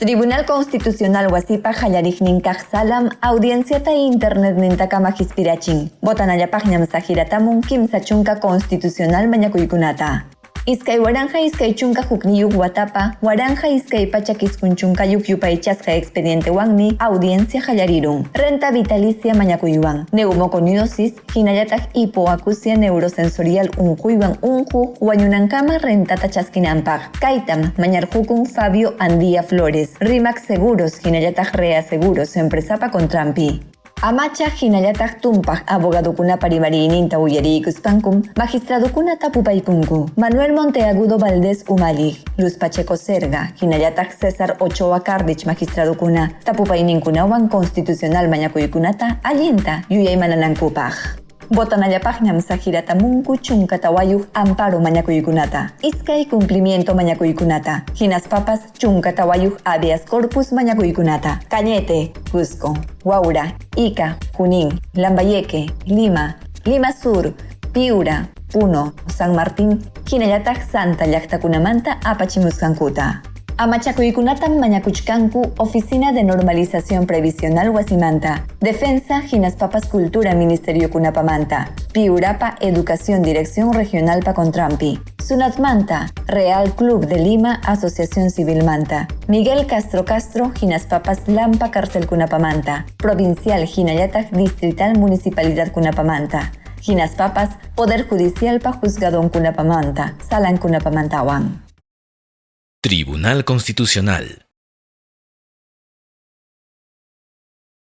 Tribunal Constitucional wasipa qallariqnin kaq salam audienciata internetnintakama qispirachin. Votanallapaqñam saqiratamun 30 constitucional mañakuykunata. 2021 watapa 1290 yupaychasqa expedientewanmi audiencia qallarirun. Renta vitalicia mañakuywan, neumoconiosis, hinallataq hipoacusia neurosensorial unquywan unquq wañunankama rentata chaskinanpaq. Kaytam mañarqukun Fabio Andía Flores, Rimac Seguros hinallataq Rea Seguros empresapa contranpi. Amachaq hinallataq tumpaq abogadokunapa rimariyninta uyariykuspankum magistradokuna tapupaykunku. Manuel Monteagudo Valdés umalliq, Luz Pacheco Zerga hinallataq César Ochoa Cardich magistradokuna tapupayninkunawan constitucional mañakuykunata allinta yuyaymananankupaq. Votanallapaqñam saqiratamunku 14 amparo mañakuykunata, 2 cumplimiento mañakuykunata, hinaspapas 14 habeas corpus mañakuykunata. Cañete, Cusco, Huaura, Ica, Junín, Lambayeque, Lima, Lima Sur, Piura, Puno, San Martín, hinallataq Santa llaqtakunamanta apachimusqankuta. Amachakuykunatam mañakuchkanku Oficina de Normalización Previsional wasimanta, Defensa hinaspapas Cultura Ministeriokunapamanta, Piurapa Educación Dirección Regionalpa contranpi, Sunatmanta, Real Club de Lima Asociación Civilmanta, Miguel Castro Castro hinaspapas Lampa Carcelkunapamanta, Provincial hinallataq Distrital Municipalidad kunapamanta, hinaspapas Poder Judicialpa Juzgadonkunapamanta, Salankunapamantawan. Tribunal Constitucional.